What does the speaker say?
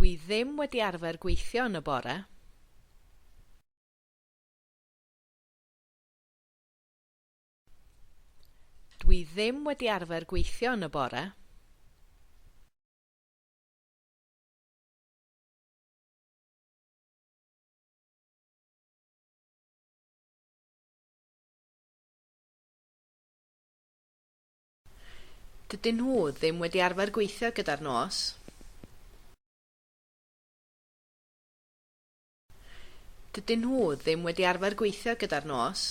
Dwi ddim wedi arfer gweithio yn y bore. Dwi ddim wedi arfer gweithio yn y bore. Dydyn nhw ddim wedi arfer gweithio gyda'r nos. Dydyn nhw ddim wedi arfer gweithio gyda'r nos.